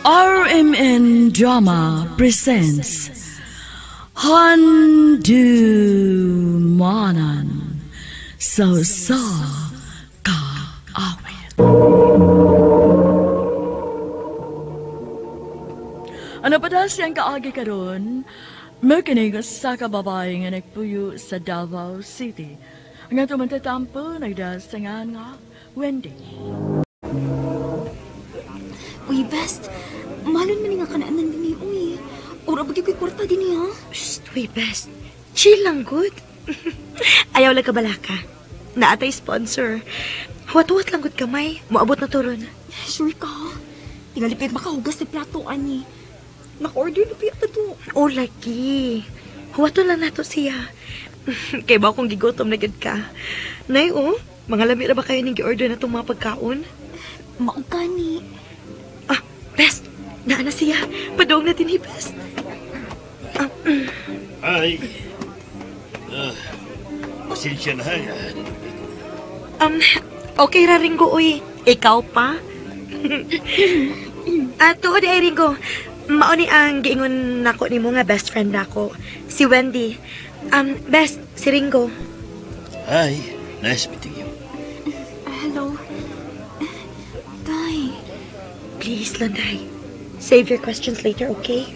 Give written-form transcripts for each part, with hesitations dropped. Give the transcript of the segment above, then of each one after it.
RMN Drama presents Handumanan sa sa kaawit. Ano pa daw siyang kaagi karon? Makinig sa kababae nga nagpuyo sa Davao City. Ang ato mantatampo nagdasangan nga Wendy. Uy, best. Malon man nga kanaanan din ni uy. Ora ba ko'y kwarta din niya? Shh, uy, best. Chill lang, good. Ayaw lang kabalaka. Naatay sponsor. Huwat-huwat lang good kamay. Moabot na turon. Sure ka? Tingalipit makahugas ng plato, ani. Naka-order na piya to. Oh, lagi. Huwaton lang nato siya. Kay ba kung gigutom na gid ka? Nay, oh. Mga lami ra ba kayo ning gi-order na itong mga pagkaon? Maugani. Ah, best. Naa na siya. Padong na din hi, best. Ay. Pasensya na. Okay ra, Ringo, uy. Ikaw pa? Tuod ay, Ringo. Mao ni ang giingon nako nimo nga best friend nako, si Wendy. Best, si Ringo. Hi, nice meeting you. Hello. Tay. Please, Landay. Save your questions later, okay?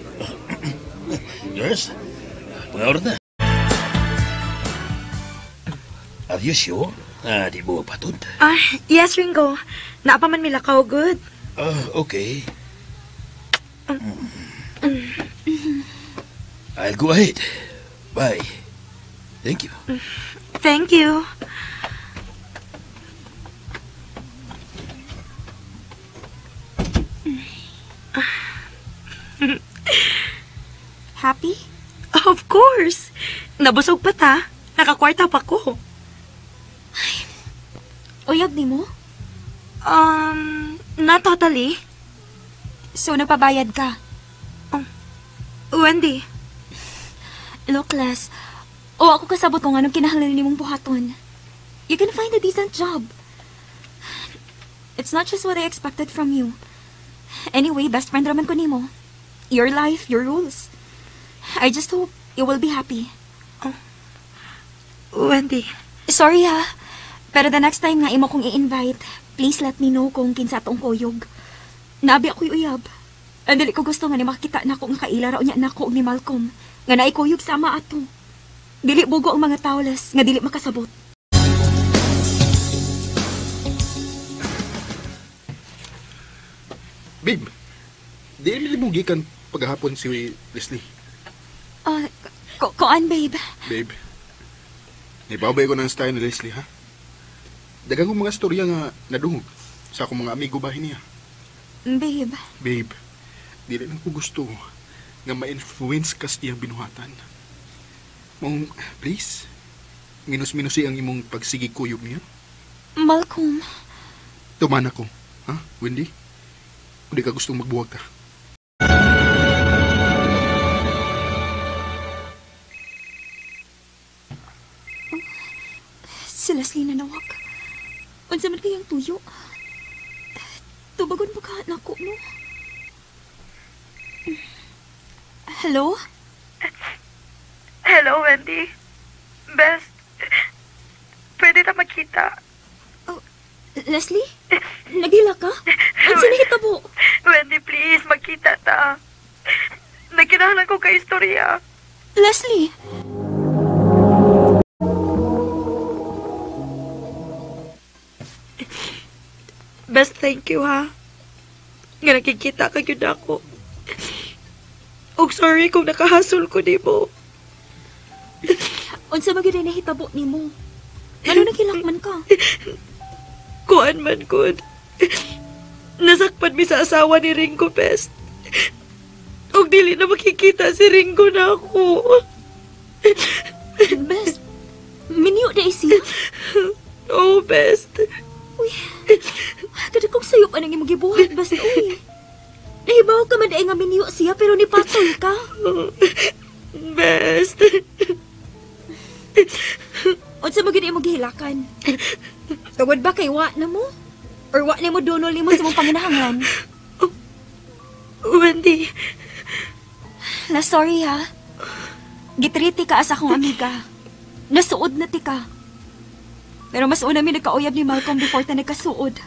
Nurse, pangawar na. Are you sure? Di mo patod? Yes, Ringo. Naapa man milakaw, good. Okay. I'll go ahead. Bye. Thank you. Thank you. Happy? Of course. Nabusog pa ta. Nakakwarta pa ko. Ay, uyab ni mo? Not totally. So, nagpabayad ka? Oh, Wendy. Look, Les. O, ako kasabot kung anong kinahanglan ni mong buhaton. You can find a decent job. It's not just what I expected from you. Anyway, best friend raman ko nimo. Your life, your rules. I just hope you will be happy. Oh, Wendy. Sorry ha. Pero the next time nga imo kong i-invite, please let me know kung kinsa atong kuyog. Nabi ako'y uyab. Ang dili ko gusto nga ni makita na ako nga kaila raw niya nako ni Malcolm. Nga naikuyog sama ato. Dili bugo ang mga tawles nga dili makasabot. Babe, dili mo gikan paghapon si Leslie. Koan, babe. Babe, nibabay ko ng style ni Leslie, ha? Daghang kong mga storya nga nadungog sa akong mga amigo bahin niya. Babe. Babe, dili lang ko gusto nga ma-influence kas iyang binuhatan. Mong, please, minus-minusi ang imong pagsigig-kuyog niya. Malcolm. Tuman ako, ha, Wendy? Hindi ka gustong magbuwag ka. Oh, si Leslie na nawag. Unsa man kayang tuyo? Tubagon pa ka nako, no? Hello? Hello, Wendy. Best, pwede na magkita. Oh, Leslie? Nagila ka? Unsa nahitabo? Wendy, please, magkita ta. Nagkinahanglan ko kay istorya. Leslie! Best, thank you, ha? Nga nakikita ka yun ako. Og sorry kung nakahasol ko nimo. Unsa ba gyud nahitabo nimo? Ano naghilak man ka? Kuan man gud. Nasakpan mi sa asawa ni Ringo, best. Og dili na makikita si Ringo na ako. Best, minyo na siya. Oh, best. Uy, kada kong sayop anang imong gibuhat, best, uy. Nahibaw ka man ay nga minyo siya, pero nipatol ka. Best. Unsa man gyud imong gihilakan? Tungod ba kay wa na mo? Or wa nimo dunol nimo sa imong panginahanglan? Wendy. La, sorry ha. Gitriti ka as akong amiga. Nasuod na ti ka. Pero mas una mi nagkauyab ni Malcolm before ta nagkasuod.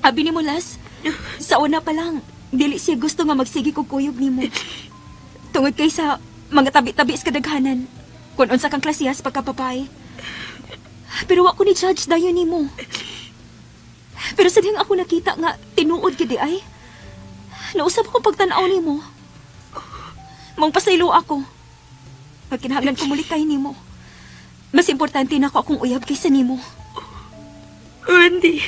Abi ni mo, Las, sa una pa lang, dili siya gusto nga magsige kog kuyog nimo. Tungod kay sa mga tabi-tabi sa kadaghanan, kung unsa kang klasiyas pagkapapay. Pero wa ko ni judge dayon nimo. Pero sa dihang ako nakita nga tinuod gid ay. Nausap ko pagtan-aw nimo. Mong pasaylo ako. Pagkinahanglan ko muli kay nimo. Mas importante na ako akong uyab kaysa nimo. Wendy.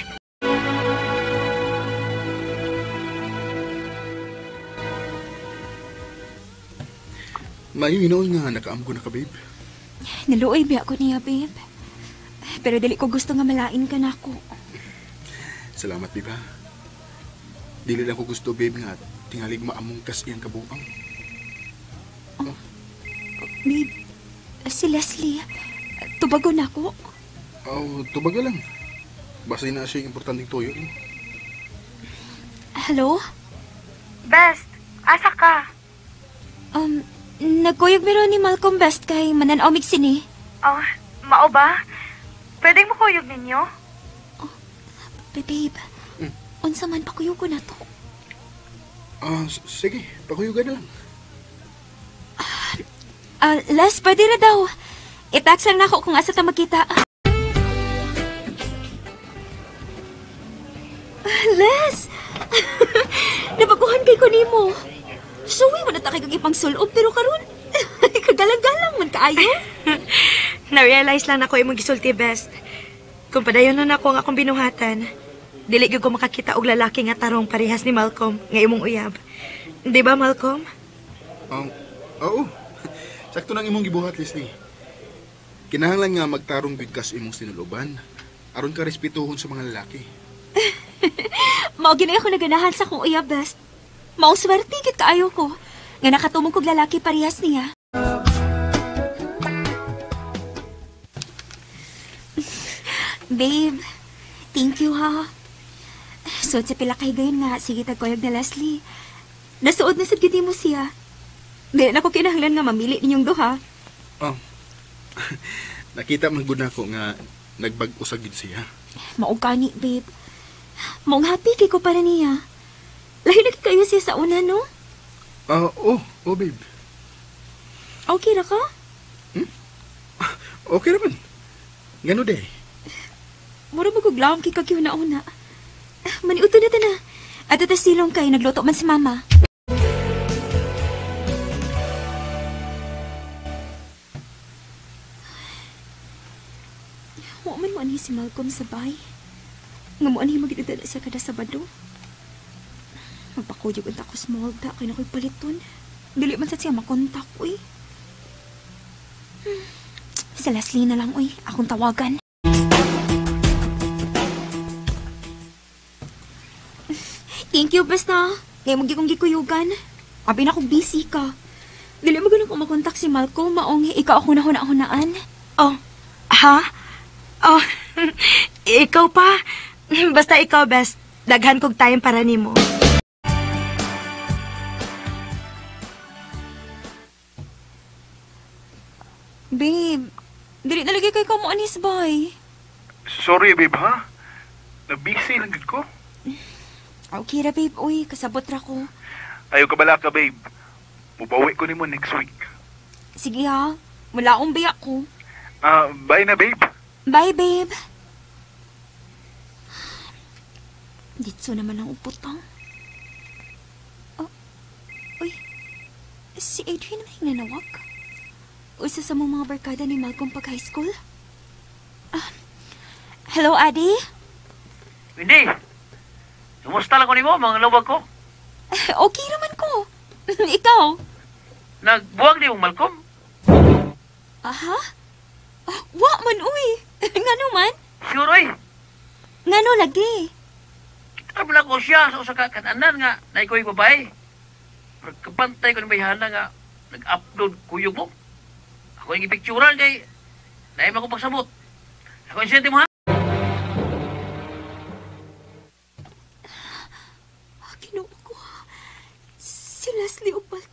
Mayo inoon nga nakaamgo na ka, babe. Naluoy biya ko niya, babe. Pero dili ko gusto nga malain ka na ako. Salamat, babe, ha. Dili lang ko gusto, babe, nga tingalig maamong kas iyang kabuang. Oh. Babe, si Leslie, tubago na ako. Oh, tubago lang. Basta na siya yung importanteng tuyo. Eh. Hello? Best, asa ka? Nagkuyog meron ni Malcolm Best kay mananaw sini. Oh, mao ba? Pwedeng makuyog ninyo? Oh, babe, unsa man pakuyog ko na to? Sige, pakuyugan na lang. Les, pwede na daw. I-text lang na ako kung asa ta magkita. Les! Nabaguhan kay ko nimo. Suwi mo na ta kay kag ipang sulob pero karon kagalang-galang man kaayo. Na-realize lang nako imong gisulti, Best. Kung padayon na nako ang akong binuhatan, dili gyud ko makakita og lalaki nga tarong parehas ni Malcolm nga imong uyab. Di ba, Malcolm? Oo. Sakto nang imong gibuhat, Leslie. Kinahanglan nga magtarong gyud ka sa imong sinuloban aron ka respetuhon sa mga lalaki. Mao gini ako naganahan sa akong uyab, Best. Maong swerte gid kaayo ko nga nakatumong kog lalaki parehas niya. Babe, thank you ha. Suod sa pila kay gayon nga sige tagkuyog na Leslie. Nasuod na sad gid nimo siya. Dili na ko kinahanglan nga mamili ninyong duha. Oh. Nakita man gud nako nga nagbag-o sa gid siya. Mao gani, babe. Maong happy kay ko para niya. Lahi na kayo siya sa una, no? Oh, babe. Okay ra ka? Okay ra man. Gano de? Mura maguglam kay kag una-una. Maniuto na ta na. At ito silong kay nagluto man si mama. Wa man mo ani si Malcolm sa bay. Nga mo ani magdadala siya kada Sabado. Magpakuyog unta ko small ta kay nakoy paliton. Dili man sad siya makontak uy. Si Leslie na lang uy, akong tawagan. Thank you, basta. Ngayon mo gikong gikuyugan. Abi na kung busy ka. Dili mo ganun kung makontak si Malcolm, maong ikaw ako na huna-hunaan. Oh, ha? Oh, ikaw pa. Basta ikaw, Best. Daghan kog time para nimo. Babe, dili na lagi kay kamo anis, boy. Sorry, babe, ha? Na-busy lang gid ko. Okay ra, babe. Uy, kasabot ra ko. Ayaw ka bala ka, babe. Mubawi ko nimo next week. Sige ha. Wala akong biyak ko. Bye na, babe. Bye, babe. Dito naman ang uputang. Oh, uy. Si Adrian may nanawag. Usa sa mga barkada ni Malcolm pag high school. Hello, Adi? Wendy, kumusta lang ko nimo, mga lawag ko? Okay naman ko. Ikaw? Nagbuwag ni mong Malcolm? Aha? Oh, wa man, uy. Ngano man? Sure, uy. Ngano lagi? Kita mo na ko siya sa usa ka kananan nga naikoy babae. Pagkabantay ko ni bayhana nga nag-upload kuyog mo. Ako yung ipicturan kay naim ako pagsabot. Ako yung sente mo, ha?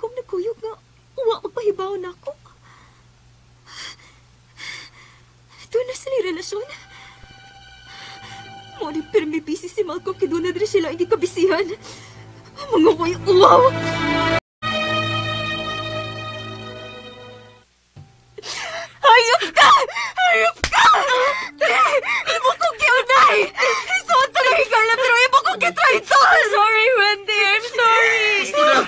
Malcolm nagkuyog nga uwa magpahibaw na ako. Doon na sila relasyon. Mo ni pirmi busy si Malcolm kay doon na rin sila hindi kabisihan. Mga ko'y uwaw! Hayop ka! Hayop ka! Imo kong giunay! Isuot na higala pero imo kong gitraitor! Sorry, Wendy. I'm sorry. Gusto na!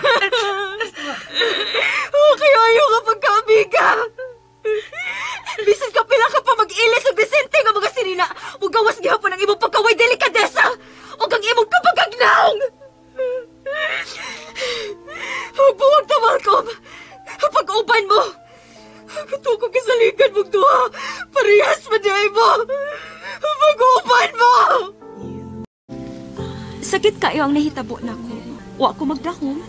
Okay, ayaw ka pagkaamiga. Bisan ka pila ka pa mag-ilis o Vicente nga mga sinina. Mugawas gihapon ang imong pagkaway delikadesa o ang imong kapagagnaong. Huwag ta, Malcolm. Pag-uban mo. Katukong kasaligan mong duha. Parehas man niya mo. Pag-uban mo! Sakit kayo ang nahitabo na ko. Wa ko magdahom.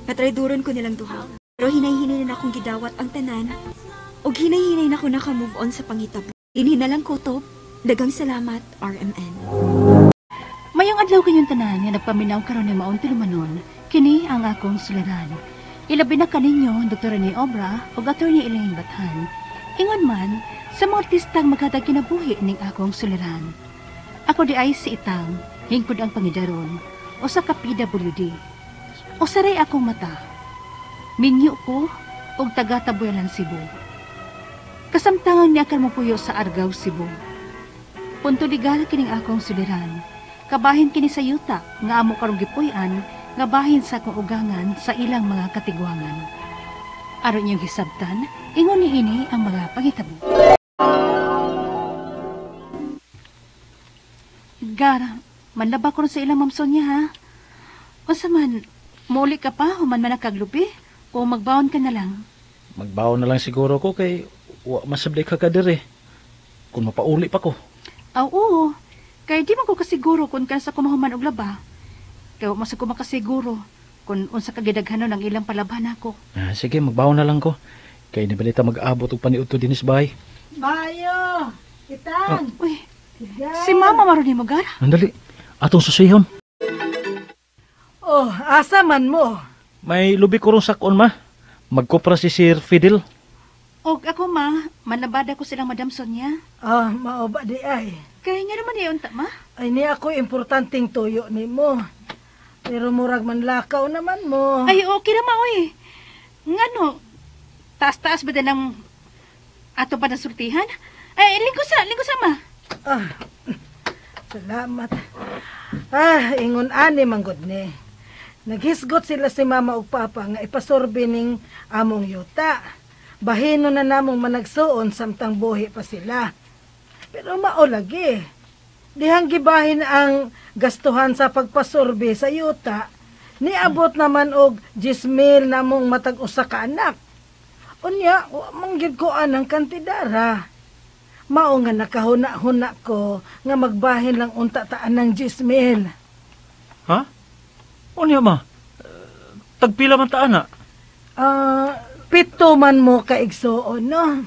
Natrayduron ko nilang duha. Pero hinay-hinay na akong gidawat ang tanan. Og hinay-hinay na ko naka-move on sa panghitabo. Dinhi na lang kutob. Dagang salamat, RMN. Mayong adlaw kanyong tanan nga nagpaminaw karon ni maong tulumanon, kini ang akong suliran. Ilabi na kaninyo, Dr. Rene Obra ug Attorney Elaine Bathan. Ingon man sa mga artistang maghatag kinabuhi ning akong suliran. Ako di ay si Itang, hingkod ang pangidaron, usa ka PWD. Usaray akong mata. Minyo ko og taga Tabuyalan, Cebu. Kasamtangan niya kan mopuyo sa Argao, Cebu. Punto legal kining akong suliran. Kabahin kini sa yuta nga amo karong gipuy-an nga bahin sa akong ugangan sa ilang mga katigwangan. Aron inyong hisabtan, ingon niini ang mga panghitabo. Gara, manlaba ko sa ilang Ma'am Sonia ha. Unsa man, muuli ka pa human man nakaglubi o magbaon ka na lang? Magbaon na lang siguro ko kay wa masablay ka kadiri. Kung mapauli pa ko. Aw, oo. Kay di man ko kasiguro kung kansa ko mahuman og laba. Kay wa man sa ko makasiguro kung unsa ka gidaghanon ang ilang palaban ako. Ah, sige, magbaon na lang ko. Kay nibalita mag-abot og paniudto dinis bahay. Bayo! Itang! Oh. Uy, si Mama maron nimo gar? Andali, atong susihon. Oh, asa man mo? May lubi ko rong sakon ma. Magkopra si Sir Fidel. Og ako ma, manlabada ko silang Madam Sonia. Ah, mao ba di ay? Kay nga naman iyon ta ma. Ay ni ako importanteng tuyo nimo. Pero murag manlakaw naman mo. Ay okay ra ma oy. Ngano? Taas-taas ba din ang ato pa na sultihan? Ay lingko sa ma. Ah, salamat. Ah, ingon ani manggod ni. Naghisgot sila si mama ug papa nga ipasorbe ning among yuta. Bahino na namong managsuon samtang buhi pa sila. Pero mao lagi. Dihang gibahin ang gastuhan sa pagpasorbe sa yuta, niabot naman og 10,000 namong matag usa ka anak. Unya, wa man gyud ko anang kantidara. Mao nga nakahuna-huna ko nga magbahin lang unta ta anang 10,000. Ha? Unya ma? Tagpila man ta ana? 7 man mo kaigsuon, no?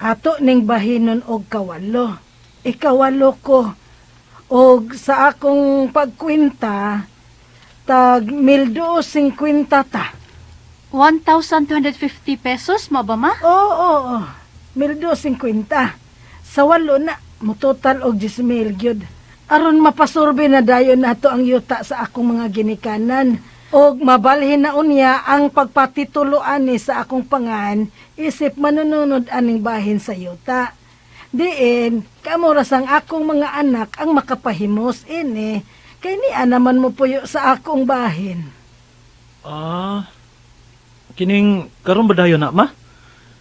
Ato ning bahinon og kawalo. Ikawalo ko. Og sa akong pagkwenta, tag 1,250 ta. 1,250 pesos, mo ba ma? Oo, 1,250. Sa walo na, mutotal og 10,000 gyud. Aron mapasurbe na dayon nato ang yuta sa akong mga ginikanan. Og mabalhin na unya ang pagpatitulo ani sa akong pangan, isip manununod aning bahin sa yuta. Diin, kamuras ang akong mga anak ang makapahimos ini, kay niya naman mo puyo sa akong bahin. Ah, kining karon ba dayon na ma?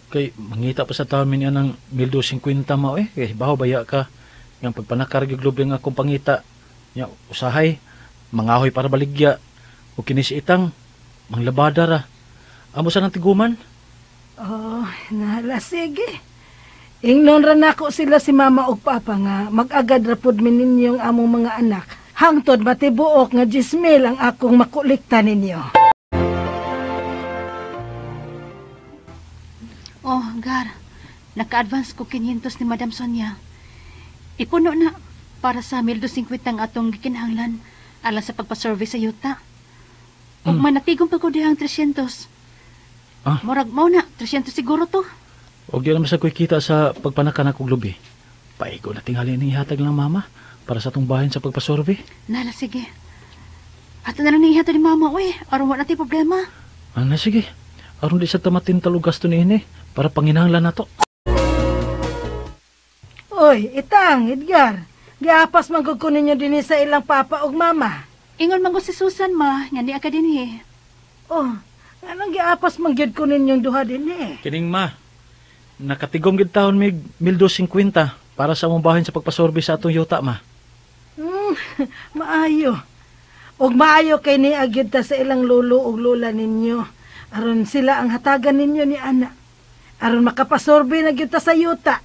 Kay mangita pa sa tamin niya ng 1,250 ma eh. Kay baho baya ka nga pagpanakar gyud lubi nga akong pangita. Nya usahay mangahoy para baligya. O kini si Itang manglabada ra. Amo sa nang tiguman? Oh, nahala sige. Ingnon ra nako sila si mama ug papa nga mag-agad ra pud mi ninyong among mga anak. Hangtod matibuok nga 10,000 ang akong makolekta ninyo. Oh, Gar. Naka-advance ko 500 ni Madam Sonia. Ipuno na para sa 1,250 ang atong gikinahanglan alang sa pagpa-survey sa yuta. Ug manatigong pa ko dihang 300. Ah. Murag mao na, 300 siguro to. Og di naman sa ko'y kita sa pagpanakan akong lubi. Paigo na tingali ning ihatag lang mama para sa atong bahin sa pagpasurvey. Nala, sige. Ato na lang niihatag ni mama, uy. Aron wa na tay problema. Ana, sige. Aron di sa tamatin talog gasto niini para panginahanglan nato. Oy, itang, Edgar. Giapas man gud ko ninyo dinhi sa ilang papa ug mama. Ingon man ko si Susan, ma, nga niya ka dinhi. Oh, anong giapas man gyud ko ninyong duha dinhi? Kining ma, nakatigom gid taon mig 1250 para sa among bahin sa pagpasurvey sa atong yuta, ma. Maayo. Og maayo kay ni agyud ta sa ilang lolo ug lola ninyo. Aron sila ang hatagan ninyo ni ana. Aron makapasurvey na gyud ta sa yuta.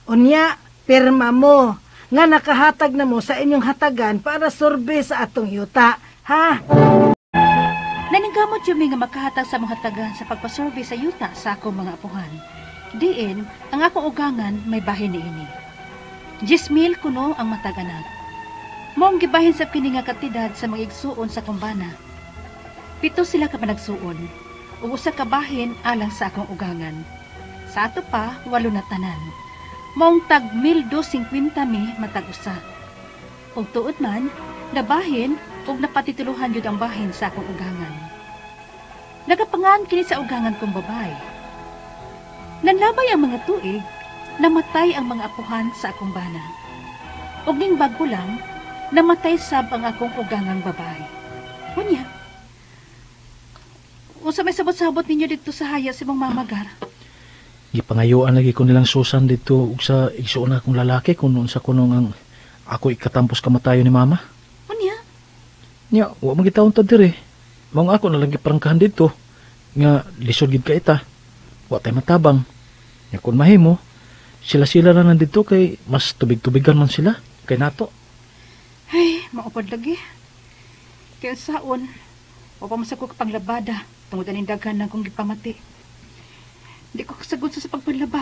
Unya, pirma mo nga nakahatag na mo sa inyong hatagan para survey sa atong yuta, ha? Naningkamot yun nga makahatag sa mga hatagan sa pagpasurvey sa yuta sa akong mga apuhan. Diin, ang akong ugangan may bahin niini. 10,000 kuno ang matag anak. Maong gibahin sa kini nga kantidad sa mga igsuon sa kumbana. 7 sila ka panagsuon, ug usa ka bahin alang sa akong ugangan. Sa ato pa, 8 na tanan. Maong tag 1,250 mi matag usa. Ug tuod man, nabahin ug napatituluhan yun ang bahin sa akong ugangan. Nagapangan kini sa ugangan kong babay. Nanlabay ang mga tuig, namatay ang mga apuhan sa akong bana. Ug ning bago lang, namatay sab ang akong ugangang babay. Unya, unsa may sabot-sabot ninyo dito sa haya si mong mamagar? Gipangayuan lagi ko nilang Susan dito ug sa igsuon akong lalaki kung unsa kuno ang ako ikatampos kamatayo ni mama. Unya? Nya, wa man gitawon ta diri. Maong ako na lang giprangkahan dito nga lisod gid ka ita. Wa tay matabang. Nya kun mahimo, sila-sila ra nandito kay mas tubig-tubigan man sila kay nato. Ay, maupad lagi. Kaya saon, wa pa masako ka panglabada tungod aning daghan na akong gipamati. Di ko kasagot sa pagpanlaba.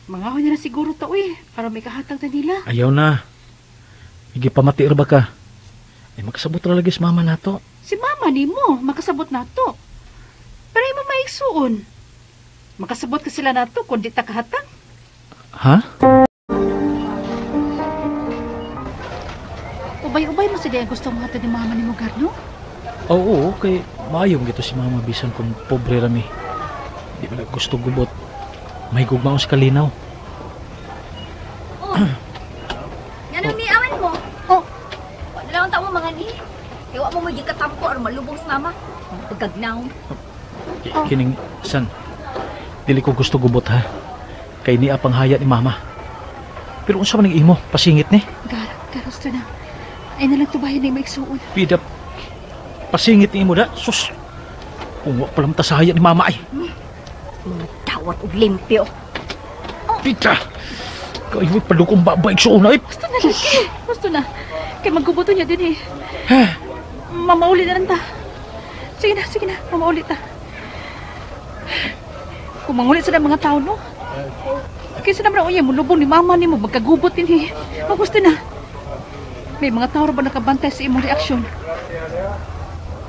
Mangahoy na siguro ta, uy, para may kahatag na nila. Ayaw na. Igipamati ra ba ka? Ay, makasabot ra lagi si mama nato. Si mama ni mo, makasabot nato. Pero imo maigsuon. Makasabot ka sila nato kung di ta kahatag. Ha? Ubay-ubay mo sila ang gusto mo hatag ni mama ni mo, Garno? Oo, kay maayo gito si mama bisan kung pobre rami. Di ba gusto gubot. May gugmaon sa kalinaw. Oh. Ganun ni awan mo. Oh. Wala lang tao mga ni. Kaya wa mo mo katampo or malubong sa mama. Pagkagnaw. Oh. Kining san. Dili ko gusto gubot ha. Kay niya panghaya ni mama. Pero unsa man ang imo? Pasingit ni. Gar, gusto na. Ay nalang tubahin ni maigsuon. Pida. Pasingit ni imo da. Sus. Kung wa palam ta sa haya ni mama ay. Mga dawat og limpyo. Oh. Pita! Kayo padukong baba igsuon ay. Gusto na lagi. Gusto na. Kay maggubuto niya din eh. Mamauli na lang ta. Sige na, sige na. Mamauli ta. Kung mangulit sa mga tao, no? Kaysa naman uya, mulubong ni mama ni mo, magkagubot din eh. Magusto na. May mga tao ba nakabantay sa imong reaksyon?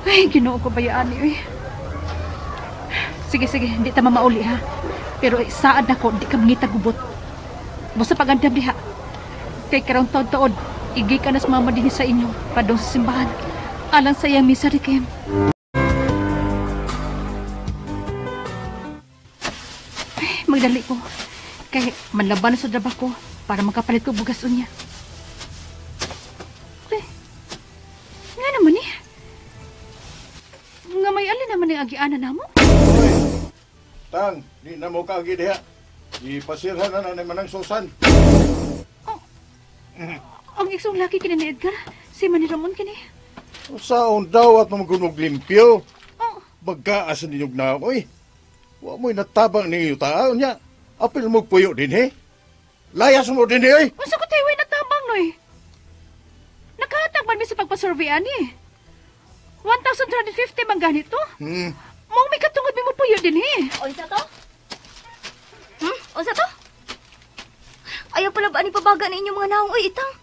Ay, Ginoo ko bayaan eh. Sige, sige, hindi ta mamauli ha. Pero saad na ko, di ka mangita gubot. Basta pagandam diha. Kay karong taod-taod, igi ka na sa mama din sa inyo, padong sa simbahan. Alang sa iyang misa requiem. Ay, magdali ko. Kay manlaban na sa draba ko para makapalit ko bugas unya. Ay, nga naman eh. Nga may alin naman ang agianan na mo. Tang, di na mo kaagi diha. Ipasirhan na na manang Susan. Oh, ang iksong laki kini ni Edgar, si Manny Ramon kini. Saon daw at magunog limpyo. Oh. Bagkaas ninyog na oy. Wa mo'y natabang ninyo tao niya. Apil mo puyo din he. Layas mo din he oy. Unsa ko tayo natabang noy? Nakahatag man mi sa pagpasurvey ani. 1,250 man ganito. Mong may katungod mi mo puyo din he. Unsa to? Unsa to? Ayaw pala ba ani pabaga na inyong mga naong oy itang?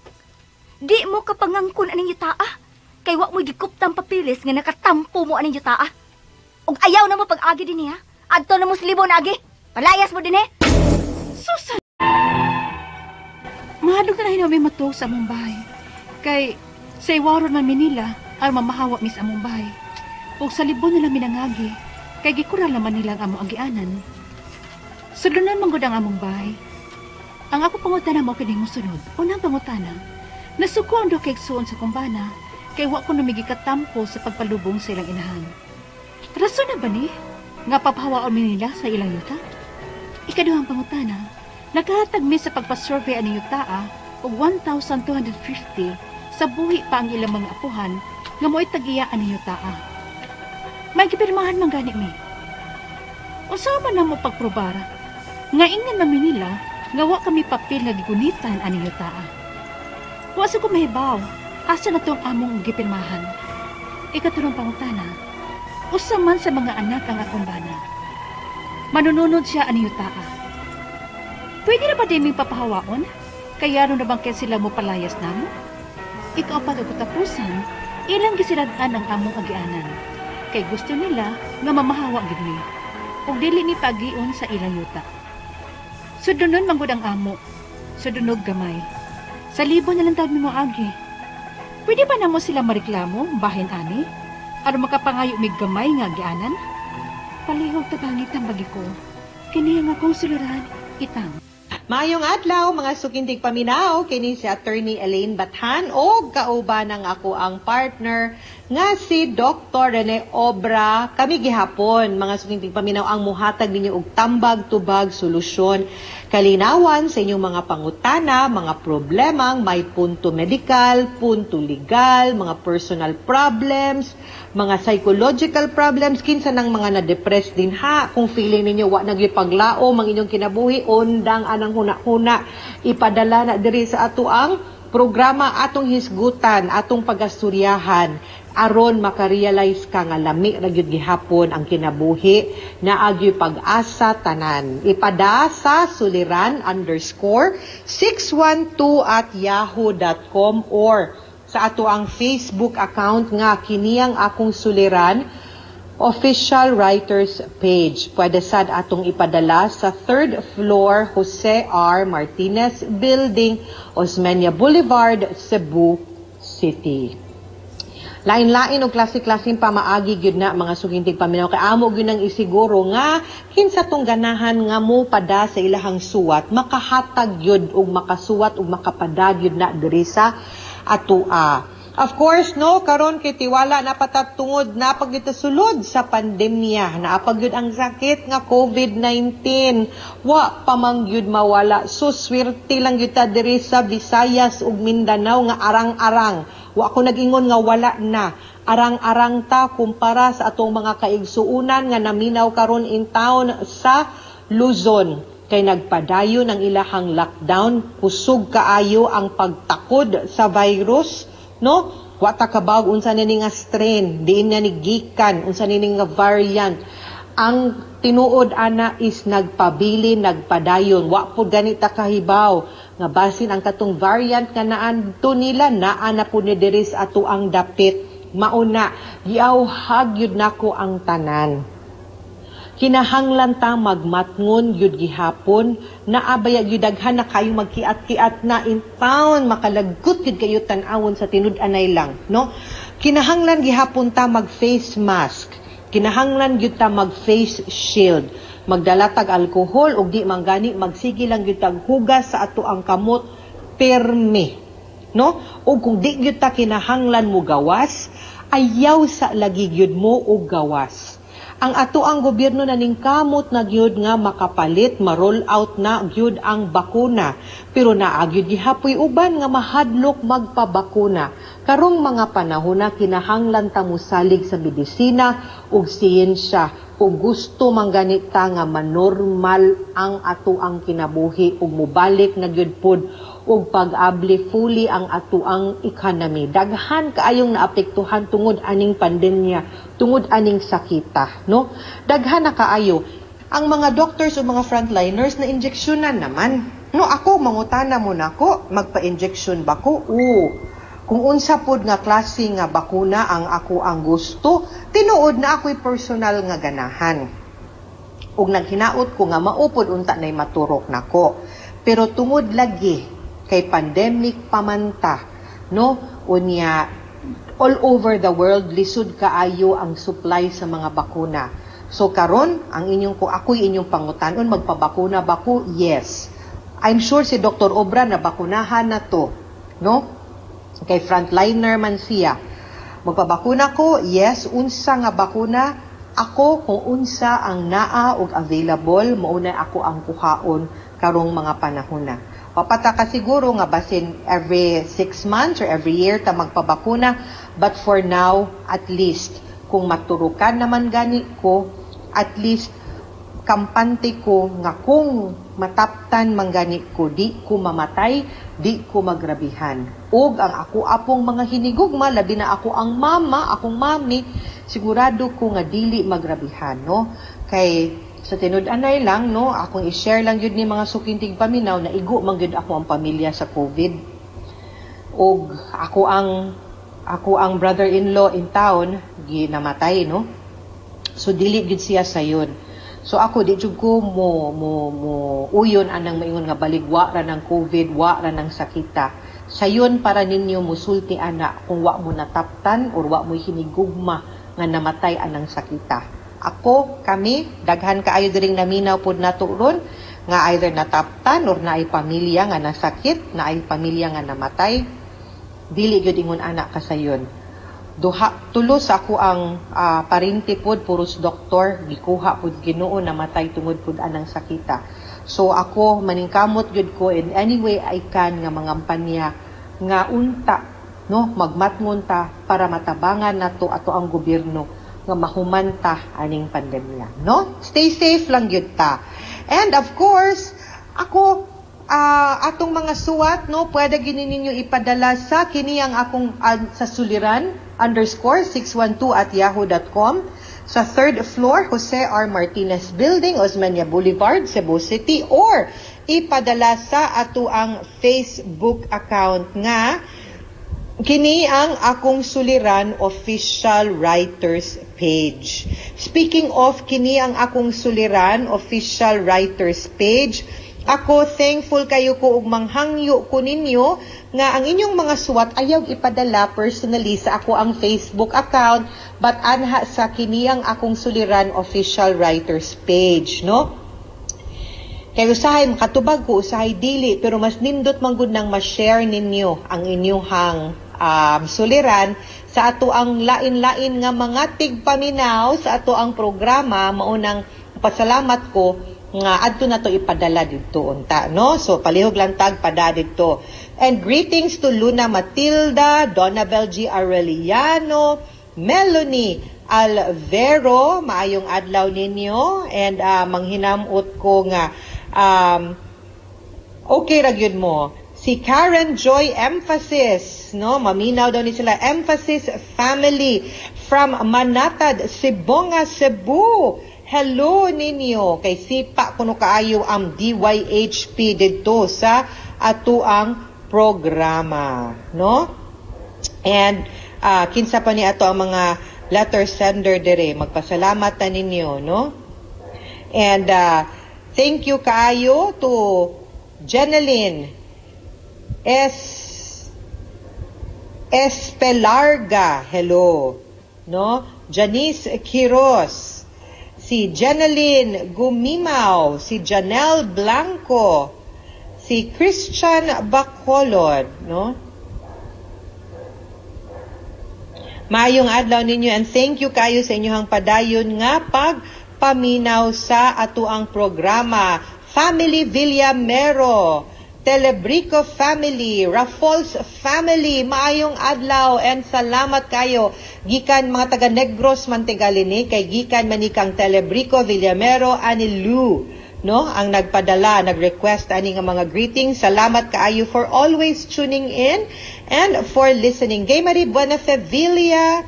Di mo kapangangkon aning yutaa. Kay wa mo gikuptang papilis nga nakatampo mo aning yutaa. Ug ayaw na mo pag-agi din niya. Adto na mo sa libon agi. Palayas mo din eh. Susan! Mahadlok na hinami matuog sa among bahay. Kay sa iwaron man mi nila aron mamahawa mi sa among bahay. Ug sa libon nila minangagi, kay gikural naman nila ang among agianan. Sudlonan man gud ang among bahay. Ang ako pangutana mo kining mosunod. Unang pangutana, nasuko ang duha ka igsuon sa akong bana kay wa ko numigi katampo sa pagpalubong sa ilang inahan. Rason na ba ni nga papahawaon mi nila sa ilang yuta? Ikaduhang pangutana, nakahatag mi sa pagpasurvey ani yutaa og 1,250 sa buhi pa ang ilang mga apuhan nga mo'y tag-iya ani yutaa. May gipirmahan man gani mi. Unsa man namo pagprobara? Nga ingnan man mi nila nga wa kami papel nga gigunitan ani yutaa. Wa sa ko mahibaw, asa na tong among gipirmahan? Ikatulong pangutana, usa man sa mga anak ang akong bana. Manununod siya ani yutaa. Pwede na ba di ming papahawaon? Kaya ano na bang kaya sila mo palayas namo? Ikaapat og katapusan, ilang gisilad-an ang among agianan. Kay gusto nila nga mamahawa gid mi. Ug dili mi pagion sa ilang yuta. Sudlonon man gud ang amo. Sudlonog gamay. Sa libon na lang tawag mi moagi. Pwede ba namo sila mareklamo bahin ani? Aron makapangayo mig gamay nga agianan? Palihog tabangi tambagi ko. Kini ang akong suluran, itang. Maayong adlaw mga sukintig paminaw, kini si Attorney Elaine Bathan og kauban ang ako ang partner nga si Dr. Rene Obra. Kami gihapon mga sukintig paminaw ang muhatag ninyo og tambag tubag solusyon kalinawan sa inyong mga pangutana, mga problemang may punto medikal, punto legal, mga personal problems, mga psychological problems, kinsa nang mga na-depress din ha, kung feeling ninyo wa nagypaglaom ang inyong kinabuhi, undang anang huna-huna, ipadala na diri sa ato ang programa, atong hisgutan, atong pagasturyahan, aron makarealize ka nga lami ra gyud gihapon ang kinabuhi, naa gyud pag-asa tanan. Ipada sa suliran_612@yahoo.com or sa ato ang Facebook account nga kiniyang akong suliran official writers page. Pwede sad atong ipadala sa 3rd floor Jose R. Martinez Building, Osmeña Boulevard, Cebu City. Lain-lain og klase-klaseng pamaagi gyud na mga sugintig paminaw kay amo gyud nang isiguro nga kinsa tong ganahan nga mo pada sa ilahang suwat makahatag gyud og makasuwat og makapada gyud na diri sa atoa. Of course, no, karon kay tiwala na patatungod na pagitasulod sa pandemya, naa gyud ang sakit nga COVID-19. Wa pa man gyud mawala. So swerte lang gyud ta diri sa Visayas ug Mindanao nga arang-arang. Wa ko nag-ingon nga wala na. Arang-arang ta kumpara sa atong mga kaigsuunan nga naminaw karon in town sa Luzon. Kay nagpadayon ang ilahang lockdown, kusog kaayo ang pagtakod sa virus, no? Wa ta kabawog unsa ni nga strain, diin na ni gikan, unsa ni nga variant. Ang tinuod ana is nagpabili, nagpadayon. Wa pud gani ta kahibaw nga basin ang katong variant nga naan to nila naa na pud ni diri sa ato ang dapit. Mauna, giawhag gyud nako ang tanan. Kinahanglan ta magmatngon gyud gihapon, naa baya gyud daghan na kayo magkiat-kiat na in town, makalagkot gyud kayo tan-awon sa tinud-anay lang, no? Kinahanglan gihapon ta mag face mask, kinahanglan gyud ta mag face shield, magdala tag alkohol ug di man gani magsige lang gyud tag hugas sa ato ang kamot permi, no? Ug kung di gyud ta kinahanglan mo gawas, ayaw sa lagi gyud mo og gawas. Ang ato ang gobyerno na ningkamot na gyud nga makapalit, ma-roll out na gyud ang bakuna. Pero naa gyud gihapoy uban nga mahadlok magpabakuna. Karong mga panahon na kinahanglan ta mosalig sa medisina ug siyensya ug gusto man gani ta nga manormal ang ato ang kinabuhi ug mobalik na gyud pod ug pag-abli fully ang ato ang economy. Daghan kaayong naapektuhan tungod aning pandemya, tungod aning sakita, no? Daghan na kaayo ang mga doctors o mga frontliners na injeksyonan naman. No, ako mangutana mo nako, magpa-injection ba ko? Oo. Kung unsa pod nga klase nga bakuna ang ako ang gusto, tinuod na ako'y personal nga ganahan. Ug naghinaot ko nga maupod unta nay maturok nako. Pero tungod lagi kay pandemic pamanta, no? Unya all over the world lisod kaayo ang supply sa mga bakuna. So karon ang inyong ko ako'y inyong pangutanon, magpabakuna ba ko? Yes. I'm sure si Dr. Obra na bakunahan na to, no? Kay frontliner man siya. Magpabakuna ko? Yes. Unsa nga bakuna? Ako kung unsa ang naa og available, mao na ako ang kuhaon karong mga panahon na. Papata ka siguro nga basin every 6 months or every year ta magpabakuna, but for now, at least, kung maturukan naman gani ko, at least kampante ko nga kung mataptan man gani ko, di ko mamatay, di ko magrabihan. Ug ang ako apong mga hinigugma, labi na ako ang mama, akong mami, sigurado ko nga dili magrabihan, no? Kay sa tinud-anay lang, no, akong i-share lang yun ni mga sukintig paminaw na igo man gyud ako ang pamilya sa COVID. Ug ako ang brother-in-law in town ginamatay, no? So dili gyud siya sayon. So ako di jud ko mo uyon anang maingon nga baligwa ra ng COVID, wa ra ng sakita. Sayon para ninyo musulti ana kung wa mo nataptan or wa mo hinigugma nga namatay anang sakita. Ako, kami, daghan kaayo diring naminaw pod nato ron nga either nataptan or naay pamilya nga nasakit, naay pamilya nga namatay. Dili gyud ingon ana kasayon. Duha tulo sa ako ang parinti pod puros doktor, gikuha pod Ginoo, namatay tungod pod anang sakita. So ako maningkamot gyud ko in any way I can nga mangampanya nga unta, no, magmatngon ta para matabangan nato ato ang gobyerno nga mahumanta aning pandemya, no? Stay safe lang gyud ta. And of course, ako atong mga suwat, no, pwede gini ninyo ipadala sa kini ang akong sa suliran_612@yahoo.com, sa third floor, Jose R. Martinez Building, Osmeña Boulevard, Cebu City, or ipadala sa ato ang Facebook account nga kini ang akong suliran official writers page. Speaking of kini ang akong suliran official writers page, ako thankful kayo ko ug manghangyo ko ninyo nga ang inyong mga suwat ayaw ipadala personally sa ako ang Facebook account, but anha sa kini ang akong suliran official writers page, no? Kay usahay makatubag ko, usahay dili, pero mas nindot man gud nang ma-share ninyo ang inyong suliran sa ato ang lain-lain nga mga tigpaminaw sa ato ang programa. Maunang pasalamat ko nga adto na to ipadala didto unta, no? So palihog lang tag pada didto. And greetings to Luna Matilda, Donabel G. Aureliano, Melanie Alvero, maayong adlaw ninyo and manghinamot ko nga okay ra gyud mo. Si Karen Joy Emphasis, no? Maminaw daw ni sila, Emphasis Family from Manatad, Sibonga, Cebu. Hello ninyo. Kay sipa kuno kaayo ang DYHP didto sa atuang programa, no? And kinsa pa ni ato ang mga letter sender dire, magpasalamat ta ninyo, no? And thank you kaayo to Jeneline S. Espelarga, hello. No? Janice Quiroz, si Jeneline Gumimaw, si Janelle Blanco, si Christian Bacolod, no? Maayong adlaw ninyo and thank you kayo sa inyong padayon nga pagpaminaw sa atuang programa. Family Villamero, Telebrico Family, Raffles Family, maayong adlaw and salamat kayo. Gikan mga taga Negros Mantegali ni, kay gikan manikang Telebrico Villamero Anilu, no? Ang nagpadala, nag-request ani nga mga greetings. Salamat kaayo for always tuning in and for listening. Gay Marie Buenafevilla,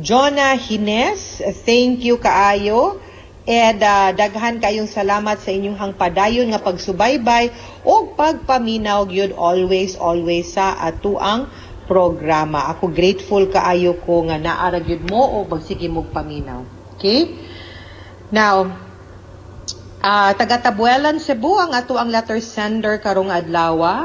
Jonah Hines, thank you kaayo. And daghan kayong salamat sa inyong hangpadayon nga pagsubaybay o pagpaminaw gyud always always sa atuang programa. Ako grateful kaayo ko nga naa ra gyud mo o magsige mog paminaw. Okay? Now, taga Tabuelan, Cebu ang ato ang letter sender karong adlaw.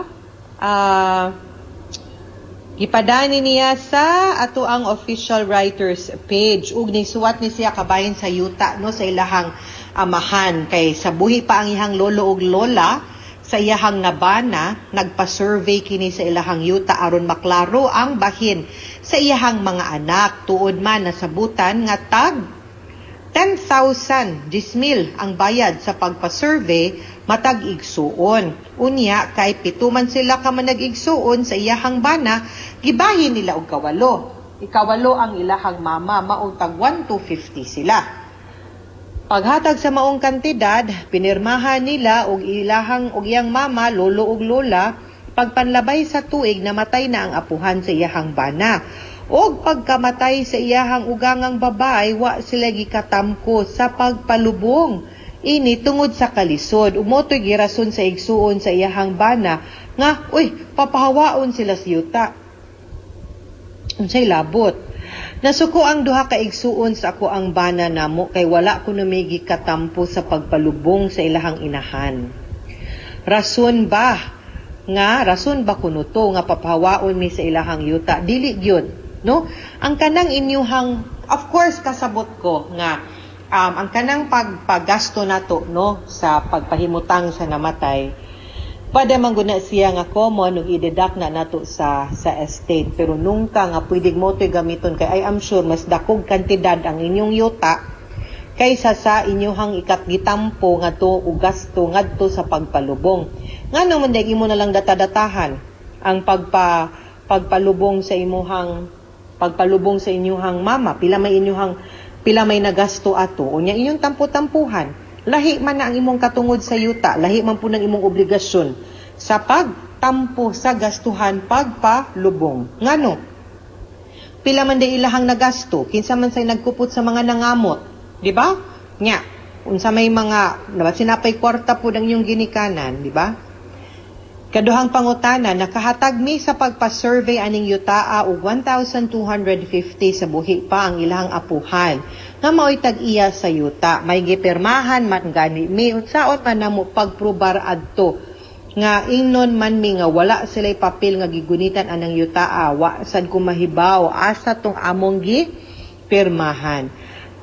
Gipadani niya sa ato ang official writers page ug nisuwat ni siya kabahin sa yuta, no, sa ilahang amahan, kay sa buhi pa ang iyang lolo ug lola sa iyahang nabana, nagpa-survey kini sa ilahang yuta aron maklaro ang bahin sa iyahang mga anak. Tuod man nasabutan nga tag 10,000, 10,000 ang bayad sa pagpa-survey matag igsuon. Unya kay pito man sila ka manag-igsuon sa iyahang bana, gibahin nila og kawalo. Ikawalo ang ilahang mama, mao tag 1 to 50 sila. Paghatag sa maong kantidad, pinirmahan nila og ilahang og iyang mama, lolo ug lola. Pagpanlabay sa tuig, namatay na ang apuhan sa iyahang bana. Og pagkamatay sa iyahang ugangang babae, wa sila gikatamko sa pagpalubong. Ini tungod sa kalisod. Umotoy girason sa igsuon sa iyahang bana nga, uy, papahawaon sila sa yuta. Unsay labot? Nasuko ang duha ka igsuon sa ako ang bana namo kay wala ko may gikatampo sa pagpalubong sa ilahang inahan. Rason ba kuno to nga papahawaon mi sa ilahang yuta? Dili gyud, no? Ang kanang inyuhang, of course kasabot ko nga ang kanang pagpagasto nato, no, sa pagpahimutang sa namatay, pwede man gud na siya nga common ug i-deduct na nato sa estate, pero nungka nga pwede mo to'y gamiton kay I am sure mas dakog kantidad ang inyong yuta kaysa sa inyuhang ikatgitampo ngadto ug gasto ngadto sa pagpalubong. Ngano man day imo na lang data-datahan ang pagpalubong sa inyuhang mama, pila may nagasto ato, unya inyong tampo-tampuhan. Lahi man na ang imong katungod sa yuta, lahi man po ng imong obligasyon sa pagtampo sa gastuhan pagpalubong. Ngano? Pila man day ilahang nagasto, kinsa man say nagkupot sa mga nangamot, di ba? Nya, unsa may mga sinapay kwarta po ng inyong ginikanan, di ba? Kaduhang pangutana, nakahatag mi sa pagpa-survey aning yutaa og 1,250 sa buhi pa ang ilahang apuhan nga mao'y tag-iya sa yuta. May gipirmahan man gani mi, unsaon man namo pagprobar adto nga ingnon man mi nga wala sila'y papel nga gigunitan anang yutaa? Wa sad ko mahibaw asa tong among gipirmahan.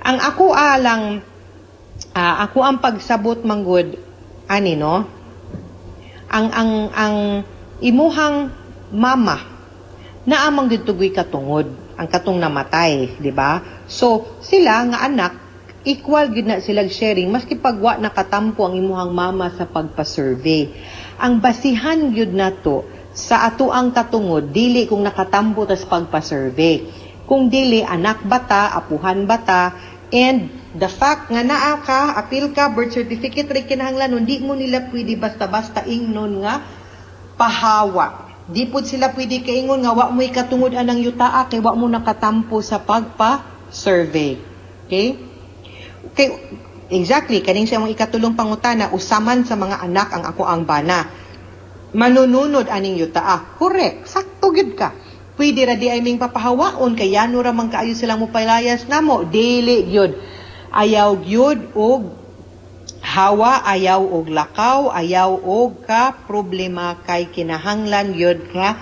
Ang ako alang ako ang pagsabot manggod ani, no, ang imuhang mama naa man gyud tugoy katungod, ang katong namatay, di ba? So sila nga anak, equal gyud na sila sharing maski pag wa nakatampo ang imuhang mama sa pagpa-survey. Ang basihan gyud nato sa ato ang katungod, dili kung nakatampo tas pagpa-survey, kung dili anak bata, apuhan bata, and the fact nga naa ka, apil ka, birth certificate rin kinahanglan. Hindi mo nila pwede basta-basta ingnon nga pahawa. Di pud sila pwede kaingon nga wa mo'y katungod anang yutaa kay wa mo nakatampo sa pagpa-survey. Okay? Okay, exactly, kaning sa imong ikatulong pangutana, usaman sa mga anak ang ako ang bana manununod aning yutaa. Correct, sakto gyud ka. Pwede ra di ay ming papahawaon kay yano ra man kaayo silang mopalayas namo. Dili gyud. Ayaw gyud og hawa, ayaw og lakaw, ayaw og ka problema kay kinahanglan gyud nga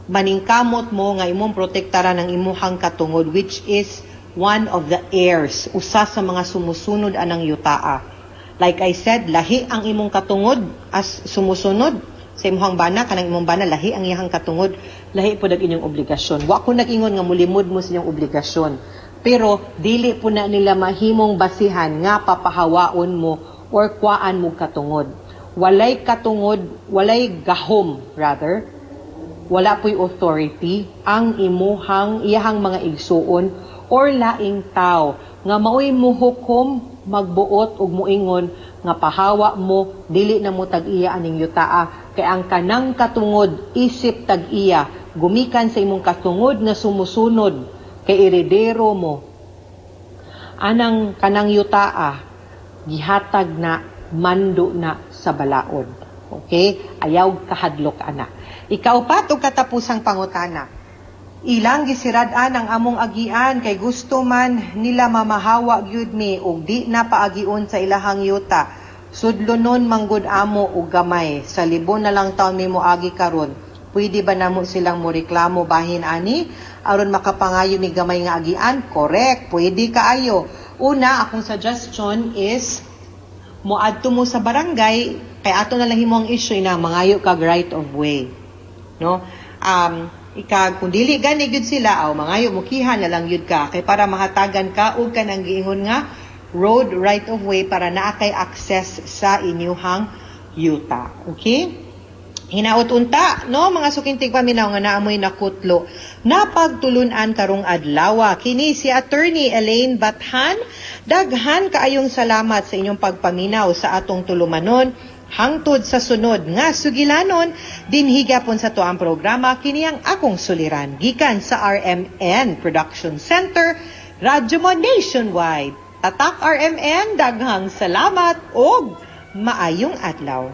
maningkamot mo nga imong protektaran ang imuhang katungod, which is one of the heirs, usa sa mga sumusunod anang yutaa. Like I said, lahi ang imong katungod as sumusunod sa imuhang bana, kanang imong bana, lahi ang iyang katungod, lahi po ang inyong obligasyon. Wa ko nag-ingon nga mulimod mo sa inyong obligasyon. Pero dili po na nila mahimong basihan nga papahawaon mo or kuaan mo katungod. Walay katungod, walay gahom rather, wala po'y authority ang imuhang iyahang mga igsuon or laing tao nga maoy muhukom, magbuot ug muingon nga pahawa mo, dili na mo tag-iya aning yutaa, kay ang kanang katungod isip tag-iya gumikan sa imong katungod nga sumusunod kay eredero mo anang kanang yutaa, gihatag na mando na sa balaod. Okay? Ayaw kahadlok ana. Ikaupat ug katapusang pangutana. Ilang gisirad-an ang among agian kay gusto man nila mamahawa gyud mi ug di na paagion sa ilahang yuta. Sudlonon manggod amo og gamay. Sa libon na lang taon mi moagi karon. Pwede ba namo silang moreklamo bahin ani aron makapangayo mi gamay nga agian? Correct, pwede kaayo. Una, akong suggestion is moadto mo sa barangay kay ato na lang himo ang issue na mangayo kag right of way. No? Ika kung dili gani gyud sila aw mangayo mukiha na lang gyud ka kay para mahatagan ka og kanang giingon nga road right of way para naa kay access sa inyuhang yuta. Okay? Hinaot unta, no, mga suking tigpaminaw nga naamoy nakutlo. Napagtulunan karong adlawa. Kini si Attorney Elaine Bathan. Daghan kaayong salamat sa inyong pagpaminaw sa atong tulumanon. Hangtod sa sunod nga sugilanon, dinhi gyapon sa tuang programa kini ang akong suliran gikan sa RMN Production Center, Radyo Mo Nationwide. Tatak RMN, daghang salamat og maayong adlaw.